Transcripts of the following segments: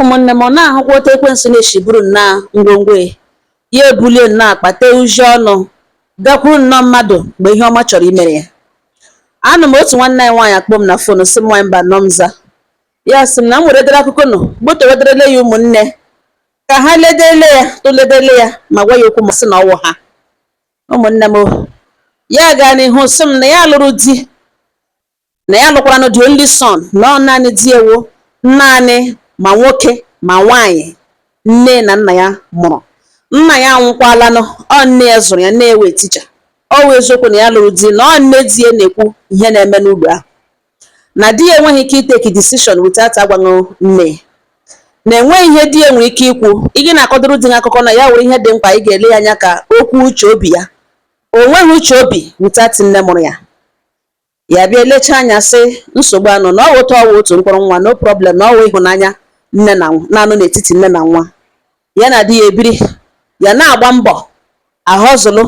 Ụmụnne m, ọ na-ahụkwa otu ekwensu na-esi buru nnọọ ngwongwo ya, ya ebulie nnọọ akpa, tee uji ọnụ, gakwuru nnọọ mmadụ mgbe ihe ọma chọrọ imere ya. Anụ m otu nwanne anyị nwaanyị akpọ m na phone, sị m, "Nwaanyị mba nọ m za." Ya sị m na m were dere akụkọ nụ gbotowederele ya ụmụnne ka ha ledele ya, tụledele ya ma gwa ya okwu, ma sị na ọwụ ha ụmụnne m. Ya gaa n'ihu sị m na ya lụrụ di, na ya lụkwara the only son, na ọ naanị di ewu, naanị ma nwoke ma nwaanyị nne na nna ya mụrụ. Nna ya anwụkwalanụ, ọ nne ya zụrụ ya, nne ya wee teacher. Ọ wụ eziokwu na ya lụrụ di, na ọ nne di ya na-ekwu ihe na-eme n'ugbo ahụ, na di ya enweghị ike itake decision without agwaghị nne ya, na enweghị ihe di ya nwere ike ikwu. Ị na-akọdoro di gị akụkọ na ya nwere ihe dị mkpa, ị ga-ele ya anya ka okwu uche obi ya. O nweghị uche obi without nne mụrụ ya. Ya bịa lechaa anya, sị nsogbu anụ, na ọ wụ otu ọwụ otu mkpụrụ nwa, no problem, na ọ wụ ịhụnanya nne na na-anụ n'etiti nne na nwa. Ya na di ya ebiri, ya na-agba mbọ ahọzụlụ,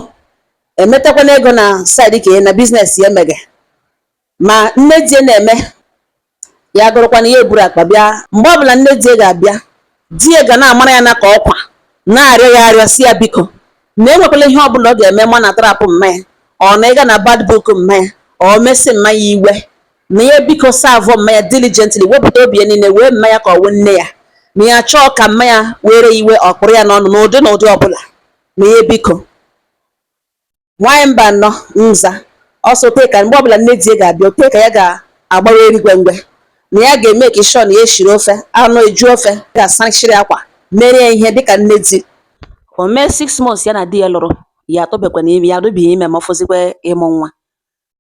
emetakwana ego na side ka ya na business ya emeghe, ma nne di ya na-eme ya gụrụkwana ya eburu akpa bịa. Mgbe ọbụla nne di ya ga-abịa, di ya ga na-amara ya na ka ọkwa na-arịọ ya arịọ, si ya biko, na enwekwala ihe ọbụla ọ ga-eme ma na trapụ mma ya, ọ na ịga na bad book mma ya, ọ mesị mma ya iwe, na ya biko serve mma ya diligently, wepụta obi ya niile wee mma ya ka ọ wụ nne ya, na ya chọọ ka mma ya were iwe ọkpụrụ ya n'ọnụ n'ụdị na ụdị ọbụla, na ya biko. Nwaanyị mba nọ nza ọsọ te ka mgbe ọbụla nne di ya ga-abịa, ote ka ya ga-agbawa erigwe ngwe, na ya ga-eme ka sure na ya eshiri ofe anụ, eju ofe, ga-asachiri akwa, mere ya ihe dịka nne di. O mee 6 months ya na di ya lụrụ, ya atụbekwana ime, ya adụbeghị ime, ma ọ fọzikwa ịmụ nwa.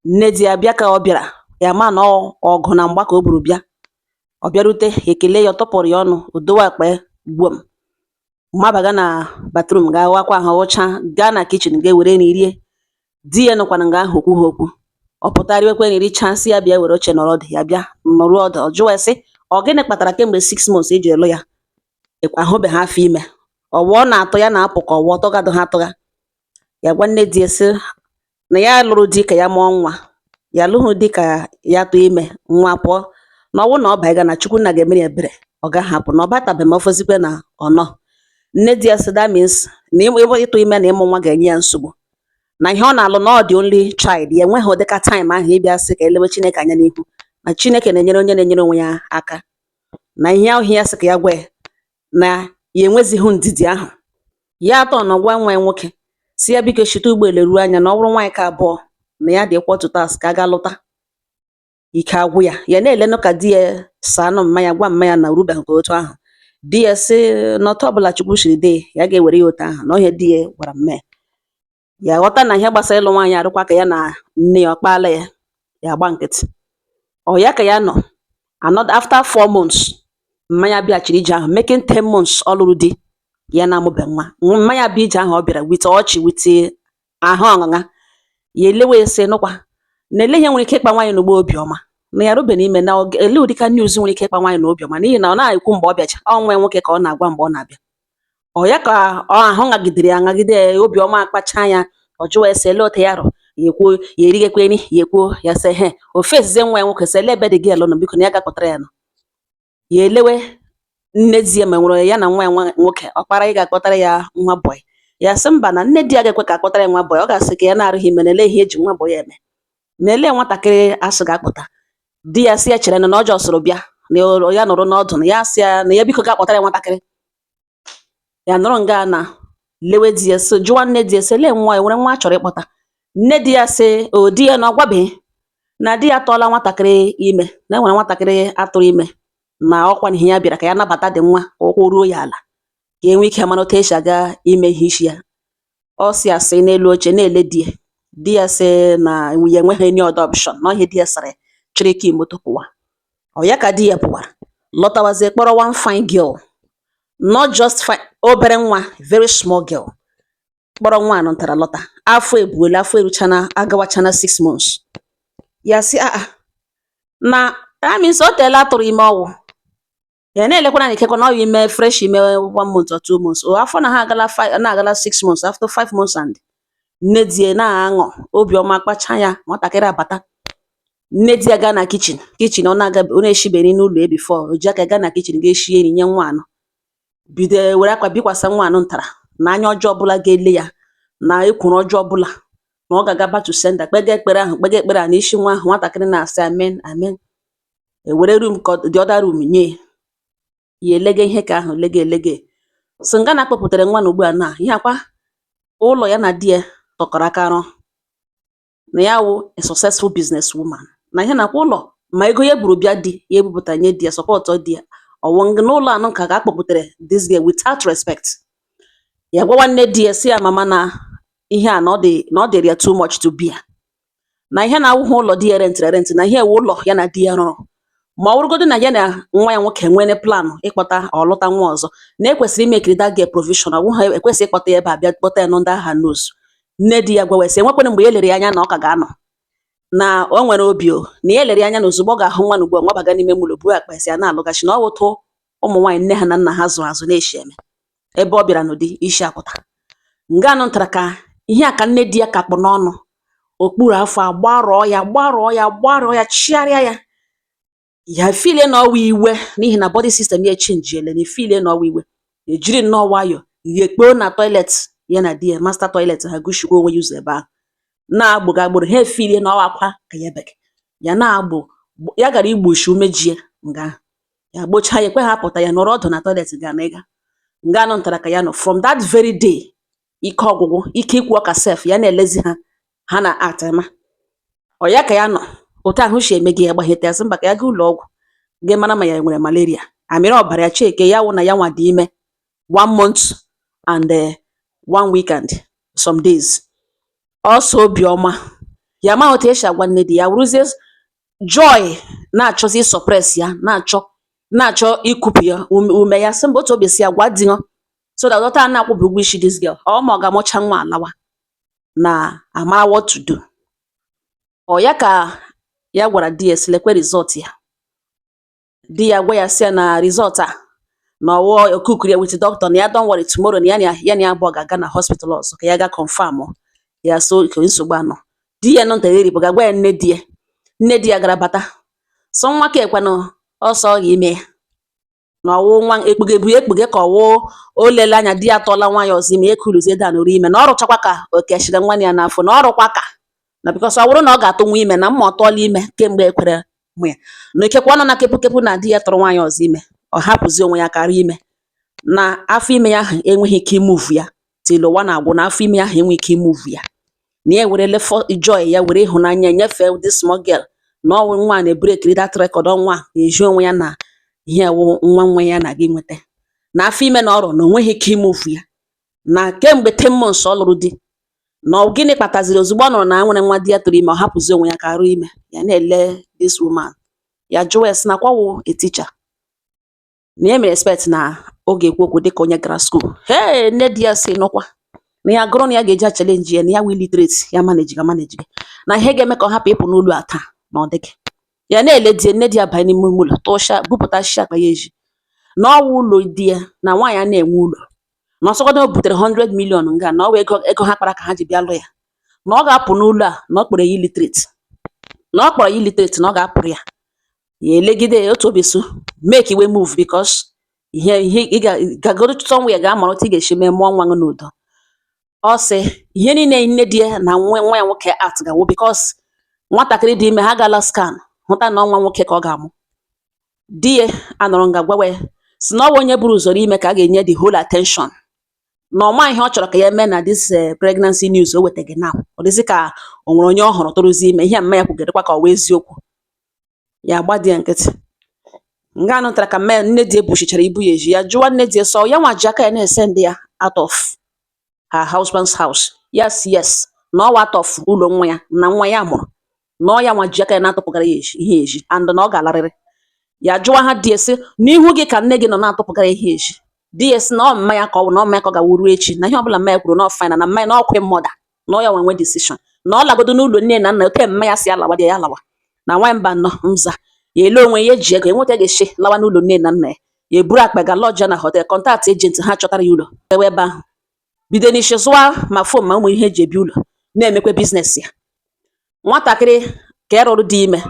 Nne di ya bịa, ka ọ bịara, ya ma na ọgụ na mgba ka o buru bịa. Ọ bịarute, ekele ya, ọ tọpụrụ ya ọnụ, o dowe akpa ya gwom, mabaga na bathroom, ga wakwa ahụ, wụcha, gaa na kitchen, ga ewere nri rie. Di ya nọkwana nga ahụ, okwu ha okwu. Ọ pụta, riwekwe nri, richaa, sị ya bịa were oche nọrọ ọdụ. Ya bịa nọruo ọdụ. Ọ jụwa ya sị, ọ gịnị kpatara kemgbe 6 months eji lụ ya, ahụbeghị afọ ime? Ọwụ ọ na-atụ ya na-apụ ka ọwụ ọtụgadụ ha atụgha. Ya gwa nne di ya sị na ya lụrụ di ka ya mụọ nwa, ya alụghị di ka ya tụọ ime nwa pụọ, na ọwụ na ọ baiga na Chukwu nna ga-emere ya ebere, ọ gaghị apụ, na ọ batabeghị, ma ọ fọzikwe na ọ nọ. Nne di ya sị that means na ịtụ ime na ịmụ nwa ga-enye ya nsogbu, na ihe ọ na-alụ na ọ dị only child ya, enweghị ụdịka time ahụ ịbịa sị ka elewe Chineke anya n'ihu, na Chineke na-enyere onye na-enyere onwe ya aka, na ihe ahụ ya sị ka ya gwa ya na ya enwezighị ndidi ahụ. Ya atọ nọ gwa nwa ya nwoke, si ya biko shite ụgbọelu ruo anya, na ọ bụrụ nwaanyị ka abụọ na ya dị equal to task ka a ga lụta. Ike agwụ ya, ya na-elenụ ka di ya saanụ mma ya, gwa mma ya na orubeghị ka otu ahụ. Di ya sị na otu ọbụla Chukwu siri dee ya, ga-ewere ya otu ahụ, na ihe di ya gwara mma ya. Ya ghọta na ihe gbasara ịlụ nwaanyị arụkwa ka ya na nne ya ọ kpaala ya, ya agba nkịtị. Ọ ya ka ya nọ another after 4 months, mma ya bịachiri ije ahụ, making 10 months ọ lụrụ di ya na-amụbe nwa. Mma ya bịa ije ahụ, ọ bịara with ọchị, with ahụ ọṅụṅa. Ya elewe ya, sị nụkwa na ele ihe nwere ike ịkpa nwaanyị n'ugbo obiọma, na ya rube n'ime na ele ụdịka news nwere ike ịkpa nwaanyị n'obiọma, n'ihi na ọ na-ekwu mgbe ọ bịacha, ọ nwa ya nwoke ka ọ na-agwa mgbe ọ na-abịa. Ọ ya ka ọ ahụ ṅagidere ya, ṅagide ya, obiọma akpacha ya. Ọ jụwa ya sị ele otu ya rụ, ya ekwuo, ya erighekwe nri, ya ekwuo, ya sị he o fesizie nwa ya nwoke, sị ele ebe dị gị nọ, biko na ya ga-akpọtara ya nọ. Ya elewe nne di ya, ma nwere ya na nwa ya nwoke ọkpara ị ga-akpọtara ya nwa boy. Ya sị mba, na nne di ya ga-ekwe ka akpọtara ya nwa boy. Ọ ga-asị ka ya na-arụghị ime, na ele ihe eji nwa boy eme, na ele nwatakịrị asị ga-akpọta. Di ya sị ya chere na ọ jọsụrụ bịa na ya nọrọ n'ọdụ, na ya sị ya na ya biko ga-akpọtara ya nwatakịrị. Ya nọrọ nga na lewe di ya, sị jụwa nne di ya, sị lee nwa ya nwere nwa a chọrọ ịkpọta. Nne di ya sị o di ya na ọ gwabeghị na di ya tọọla nwatakịrị ime, na e nwere nwatakịrị atụrụ ime, na ọkwa na ihe ya bịara ka ya nabata dị nwa, ka ụkwụ ruo ya ala, ka e nwee ike mara otu esi aga ime ihe isi ya. Ọ sị asị n'elu oche na-ele di ya. Di ya sị na ya enweghị any other option, na ọ ihe di ya sịrị chịrị key moto pụwa. Ọ ya ka di ya pụwara, lọtawazie, kpọrọ one fine girl, not just fine, obere nwa, very small girl, kpọrọ nwa nọtara lọta. Afọ ebuola, afọ eruchana, agawachana 6 months. Ya sị ah ah, na that means o teela atụrụ ime. Ọwụ ya na-elekwana na ikekwe na ọ ime fresh ime 1 month or 2 months, o afọ na ha agala five, na-agala 6 months, after 5 months, and nne di ya na-aṅụ obiọma kpacha ya, nwatakịrị abata. Nne di ya gaa na kitchen, kitchen ọ na-aga, ọ na-eshiberi n'ụlọ ya before o ji aka gaa na kitchen ga-eshie nri nye nwa anọ, bido were akwa bikwasa nwa anọ ntara na anya ọjọọ ọbụla ga-ele ya na ekworo ọjọọ ọbụla, na ọ ga-aga back to sender, kpega ekpere ahụ, kpega ekpere a n'isi nwa ahụ. Nwatakịrị na-asị amen, amen. Ewere room ka the other room nye ya, elege ihe ka ahụ lege elege. So nga na-akpọpụtara nwa na ugbu a na ihe akwa ụlọ ya na di ya tọkọrọ aka rụọ, na ya wụ a successful business woman, na ihe nakwa ụlọ ma ego ya buru bịa di ya ebupụta nye di ya, support di ya. Ọwụ n'ụlọ anọ ka akpọpụtara this girl without respect. Ya gwawa nne di ya, sị ya, mama, na ihe a na ọ dị, na ọ dịrị ya too much to bear, na ihe na-awụghị ụlọ di ya rentịrị erentị, na ihe ewu ụlọ ya na di ya rụrụ. Ma ọ bụrụgodu na ya na nwa ya nwoke nwere plan ịkpọta ọ lụta nwa ọzọ, na ekwesịrị imekiri that girl provision. Ọ bụghị ekwesịghị ịkpọta ya ebe a bịa kpọta ya n'under her nose. Nne di ya gwawa sị enwekwana mgbe ya lere ya anya na ọ ka ga-anọ na o nwere obi o, na ya lere ya anya na ozugbo ọ ga-ahụ nwa na ugbu a nwa baga n'ime ụlọ buo akpa si ya na-alụgachi, na ọ wụtụ ụmụ nwaanyị nne ha na nna ha zụrụ azụ na-eshi eme ebe ọ bịara n'ụdị isi apụta nga anụ ntara ka ihe a ka nne di ya ka kpụ n'ọnụ okpuru afọ agbarụọ ya, gbarụọ ya, gbarụọ ya, chịgharịa ya. Ya filie na ọwa iwe n'ihi na body system ya echenjiele, na efilie na ọwa iwe, ejiri nnọọ nwayọ ghekpoo na toilet ya na di ya, master toilet ha, gushikwa onwe ya ụzọ ebe ahụ na-agbụga agbụrụ. Ha efilie na ọwa akwa ka ya bege ya na-agbụ ya gara igbochi umeji ya nga ahụ ya gbochaa ya, ekwe ha pụta. Ya nọrọ ọdụ na toilet ga na ịga nga anụ ntara ka ya nọ. From that very day, ike ọgwụgwụ, ike ikwu ọka sef ya na-elezi ha, ha na atịma ọ ya ka ya nọ otu ahụ si eme gị. Ya gbahete ya, sị mba, ka ya gaa ụlọ ọgwụ gị mara ma ya nwere malaria, amịrị ọbara ya cheke ya wụ na ya nwa dị ime 1 month and one week and some days. Ọsọ obiọma ya amaghị otu esi agwa nne di ya, wụrụzie joy na-achọzi suppress ya, na-achọ ikupụ ya ume. Ya sị mba, otu obi si ya gwa di ya so that ọta na-akwụbi ụgwọ isi this girl, ọ ma ọ ga-amụcha nwa alawa na amara what to do. Ọ ya ka ya gwara di ya sị lekwe result ya. Di ya gwa ya sị ya na result a na ọwụ okukuru ya with doctor, na ya don't worry, tomorrow na ya na ya abụọ ga-aga na hospital ọzọ ka ya ga confirm ya. So ka nsogbu anọ di ya nọ nta ga gwa ya nne di ya. Nne di ya gara bata sọ nwa ka ekwenụ ọsọ ọ ime ya na ọwụ nwa ekpugebu ekpuge ka ọwụ o lele anya di ya atọọla nwa ya ọzọ ime, ekuluzie dan ru ime na ọ rụchakwa ka o kechiri nwa ya n'afọ, na ọ rụkwa ka na because ọ bụrụ na ọ ga-atụ nwa ime na mma ọ tụọla ime kemgbe ekwere mụ ya, na ikekwe ọ nọ na kepụkepụ na di ya tụrụ nwaanyị ọzọ ime, ọ hapụzi onwe ya karịa ime na afọ ime ya ahụ enweghị ike imove ya till ụwa na-agwụ, na afọ ime ahụ enweghị ike imove ya, na ya ewerele joy ya were ịhụnanya nyefee this small girl, na ọwụ nwa na-ebreakiri that record, ọnwa eji onwe ya na ihe wụ nwa nwa ya na gị nweta na afọ ime na ọrụ na o nweghị ike imove ya na kemgbe 10 months ọ lụrụ di. Na ọ gịnị kpataziri ozugbo ọ nụrụ na nwere nwa di ya tụrụ ime, ọ hapụzi onwe ya ka arụ ime ya na-ele this woman? Ya jụọ ya sị na kwa wụ a teacher, na ya mere expect na ọ ga-ekwu okwu dịka onye gara school. Hey, nne di ya sị nụkwa na ya gụrụ na ya ga-eji challenge ya, na ya wụ illiterate, ya manage ga manage gị, na ihe ga-eme ka ọ hapụ ịpụ n'ụlọ a taa na ọ dịghị ya na-ele di ya. Nne di ya banye n'ime ime ụlọ tụsha bupụtasịa akpa ya eji na ọwụ ụlọ di ya na nwaanyị a na-enwe ụlọ, na ọsọgodo o butere 100 million nga na ọ wụ ego ego ha kpara ka ha ji bịa lụ ya, na ọ ga-apụ n'ụlọ a, na ọ kpọrọ ya illiterate, na ọ kpọrọ ya illiterate, na ọ ga-apụrụ ya. Ya elegide ya otu obi so make iwe move because ihe ihe ị ga gagodu somewhere ga-amara otu ị ga-esi mee mụọ nwa gị n'udo. Ọ sị ihe niile nne di ya na nwa nwa ya nwoke act gawo because nwatakịrị dị ime, ha gaala scan hụta na ọ nwa nwoke ka ọ ga-amụ. Di ya anọrọ nga gwawa ya sị na ọ bụ onye buru ụzọ ime ka a ga-enye the whole attention, na ọ ma ihe ọ chọrọ ka ya mee na this pregnancy news o wetagị now, ọ dịzị ka o nwere onye ọ hụrụ tụrụzi ime. Ihe mma ya kwugerekwa ka ọ wụ eziokwu. Ya agba di ya nkịtị. Nga anụtara ka mma nne di ebuchichara ibu ya eji ya jụwa nne di ya sọ ya nwa ji aka ya na-esend ya out of her husband's house. Yes, na ọ out of ụlọ nwa ya na nwa ya mụrụ, na ọ ya nwa ji aka ya na-atụpụgara ya eji ihe eji and na ọ ga-alarịrị. Ya jụwa ha di ya sị n'ihu gị ka nne gị nọ na-atụpụgara ihe eji. Di ya sị na ọ mma ya ka ọ bụ, na ọ mma ya ka ọ ga-awụ ruo echi, na ihe ọbụla mma ya kwuru na ọ fine, na mma ya na ọ queen mother, na ọ ya nwe nwe decision, na ọ lagodo n'ụlọ nne na nna ote mma ya si alawa di ya lawa. Na nwa mba nọ nza ya ele onwe ya eji ego enweta ga-esi lawa n'ụlọ nne na nna ya, ya eburu akpa ga lodge na hotel, contact agent ha chọtara ya ụlọ ewe ebe ahụ, bido n'isi zụwa ma phone ma ụmụ ihe eji ebi ụlọ, na-emekwa business ya. Nwatakịrị ka e rụrụ dị ime.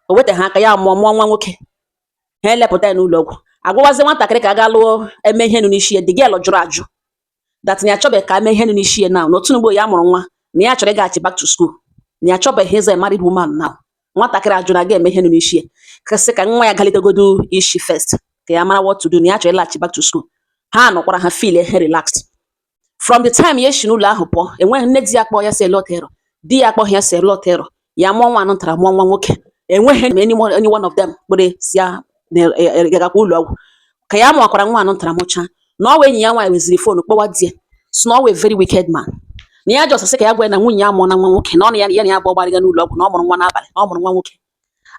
O weteghị aka, ya mụọ nwa nwoke. Ha elepụta ya n'ụlọ ọgwụ, agwawazie nwatakịrị ka a gaa lụọ, eme ihe nụ n'isi ya. The girl jụrụ ajụ that na ya achọbeghị ka eme ihe nụ n'isi ya now, n'otu ugbo ya mụrụ nwa, na ya chọrọ ịgaghachi back to school, na ya achọbeghị ịza a married woman now. Nwatakịrị ajụ na aga eme ihe nụ n'isi ya, kasị ka nwa ya galitegodu isi first, ka ya mara what to do, na ya chọrọ ịlaghachi back to school. Ha nọkwara, ha feel he relaxed. From the time ya esi n'ụlọ ahụ pụọ, enweghị nne di ya kpọọ ya sị lọtero, di ya akpọghị ya sị lọtero. Ya mụọ nwa anụtara, mụọ nwa nwoke, enweghị any one of them kpere si ya gagakwa ụlọ ọgwụ. Ka ya mụọkwara nwa anụtara, mụchaa, na ọ wee enyi ya nwaanyị weziri phone kpọwa di ya, sị na ọ wee very wicked man, na ya just sị ka ya gwa ya na nwunye ya mụọ na nwa nwoke, na ọ na ya ya na ya bụ ọgbarịga n'ụlọ ọgwụ, na ọ mụrụ nwa n'abalị, na ọ mụrụ nwa nwoke,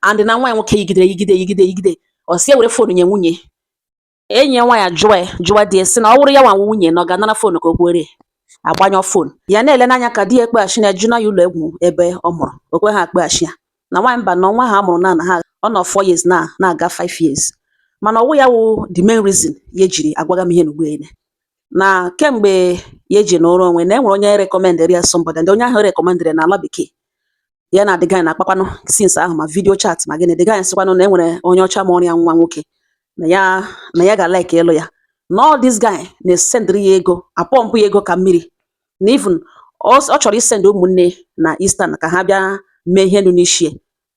and na nwa ya nwoke yigidere yigide yigide yigide. Ọ sị ya were phone nye nwunye. Enyi ya nwaanyị ajụwa ya, jụwa di ya, sị na ọ wụrụ ya nwa nwunye, na ọ ga-anara phone ka o kwere agbanyụ phone ya, na-ele n'anya ka di ya ekpeghachi na ejụ na ya ụlọ egwu ebe ọ mụrụ. O kwe ha akpeghachi ya na nwaanyị mba, na nwa ha amụrụ na ha ọ nọ 4 years na na-aga 5 years. Mana ọwụ ya wụ the main reason ya ejiri agwaga m ihe n'ugbu ene, na kemgbe ya eji nọrọ onwe, na e nwere onye recommendere ya somebody, and onye ahụ recommendere na ala bekee. Ya na the guy na-akpakwanụ since ahụ, ma video chat ma gịnị. The guy sịkwanụ na e nwere onye ọcha mụrụ ya nwa nwoke, na ya ga-like ịlụ ya, na all this guy na-esendịrị ya ego, apọmpụ ya ego ka mmiri, na even ọ chọrọ isend ụmụnne na Eastern ka ha bịa mee ihe nụ n'isi ya,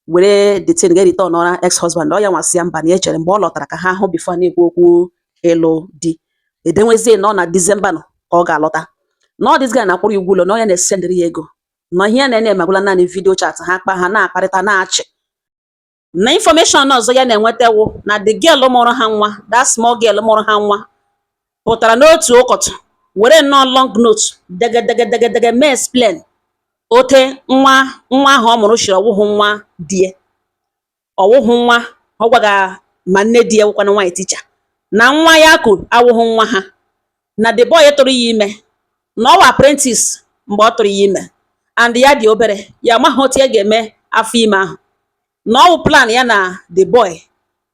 were the thing ga return ọra ex husband. Ọ ya nwasị ya mba, na ya chere mgbe ọ lọtara ka ha hụ before na-ekwu okwu ịlụ di. Edenwezie na ọ na December nọ ka ọ ga-alọta, na ọ this guy na-akwụrụ ya ụgwọ ụlọ, na ọ ya na-esendịrị ya ego, na ihe ya na emagwụla naanị video chat ha kpa, ha na-akparịta na-achị. Na information ọzọ ya na-enweta wụ na the girl mụrụ ha nwa, that small girl mụrụ ha nwa, pụtara n'otu ụkọtụ were nnọọ long note dege dege dege dege mee explain ote nwa nwa ahụ ọ mụrụ shiri ọwụhụ nwa die, ọwụhụ nwa ọ gwaga ma nne di ya wụkwanụ nwaanyị teacher, na nwa ya ku awụhụ nwa ha, na the boy tụrụ ya ime na ọ wụ apprentice mgbe ọ tụrụ ya ime, and ya dị obere, ya amaghị otu ya ga-eme afọ ime ahụ, na ọ wụ plan ya na the boy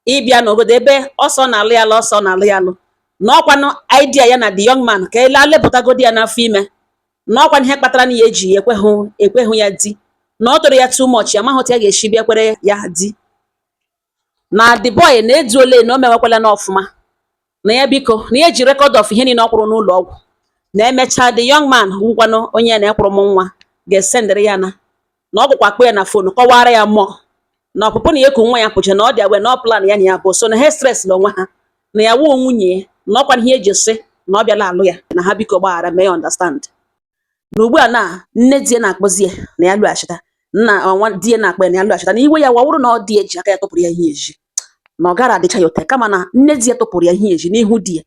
ịbịa n'obodo ebe ọsọ na-alụ ya alụ, ọsọ na-alụ ya alụ, na ọkwanụ idea ya na the young man ka ele alepụtagodi ya n'afọ ime, na ọkwanụ ihe kpatara na ya eji ekweghụ ya di, na ọ tụrụ ya too much, ya amaghị otu ya ga-esi bịa kwere ya di, na the boy na-edu ole na o mewekwala na ọfụma, na ya biko, na ya eji record of ihe niile ọ kwụrụ n'ụlọ ọgwụ, na emechaa the young man wụkwanụ onye na-ekwụrụ m nwa ga-esendịrị ya, na ọ gwụkwa akpọ ya na phone kọwara ya mmụọ na ọpụpụ na ya eku nwa ya pụcha, na ọ dị awe na ọ plan ya na ya bụ so na ha stress na onwe ha, na ya wuo nwunye ya, na ọkwa ihe eji sị na ọ bịala alụ ya, na ha biko gbaghara, mee ya understand. Na ugbu a na nne di ya na-akpọzi ya na ya lụghachita, nna ọnwa di ya na-akpọ ya na ya lụghachita, na iwe ya wawụrụ na ọ di ya ji aka ya tụpụrụ ya ihe eji, na ọ gara adịcha ya ụtọ, kama na nne di ya tụpụrụ ya ihe eji n'ihu di ya,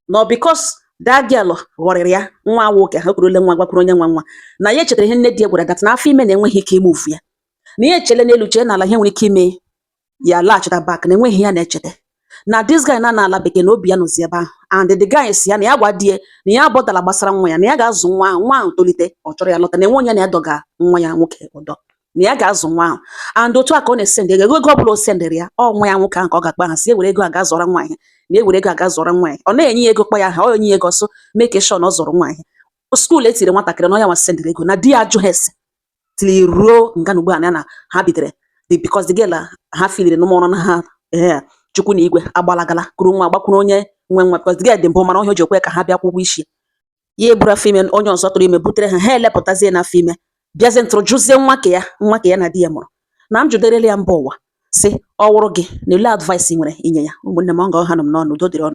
na ọ because that girl ghọrịrị ya nwa nwoke ha kwurule nwa gwakwuru onye nwa nwa, na ya echetara ihe nne di ya gwara that na afọ ime na-enweghị ike imuvu ya, na ya echele n'elu chee n'ala ihe nwere ike ime ya laghachita back, na enweghị ya na-echeta na this guy na ala bekee na obi ya nọzi ebe ahụ. And the guy si ya na ya gwa di ya na ya bọdala gbasara nwa ya, na ya ga-azụ nwa ahụ, nwa ahụ tolite ọ chọrọ ya lọta, na enwe onye na ya dọga nwa ya nwoke ụdọ, na ya ga-azụ nwa ahụ. And otu a ka ọ na-esend ego, ego ọbụla o sendịrị ya, ọ nwa ya nwoke ahụ ka ọ ga-akpa ha si ewere ego a ga zụọrọ nwa ya, na ewere ego a ga zụọrọ nwa ya. Ọ na-enye ya ego kpọ ya aha, ọ enye ya ego ọsọ make sure na ọ zụrụ nwa ya school etiri nwatakịrị, na ọ ya nwa sendịrị ego, na di ya ajụghị ese till ruo nga na ugbu a na ya na ha bidere the because the girl ha filiri n'ụmụọrụ na ha ee chukwu na igwe agbalagala kuru nwa gbakwuru onye nwe nwa, because the girl dị mbụ mara ọhịa o ji ekwe ka ha bịa kwụgwọ isi ya, eburu afọ ime onye ọzọ tụrụ ime butere ha, ha elepụtazie n'afọ ime, bịazie ntụrụ jụzie nwa ka ya na di ya mụrụ. Na m jụderele ya mba ụwa, sị ọ wụrụ gị na ele advice ị nwere inye ya. Ụmụnne m, ọ nga ọha nọ m n'ọnụ. Udo dịrị ọnụ.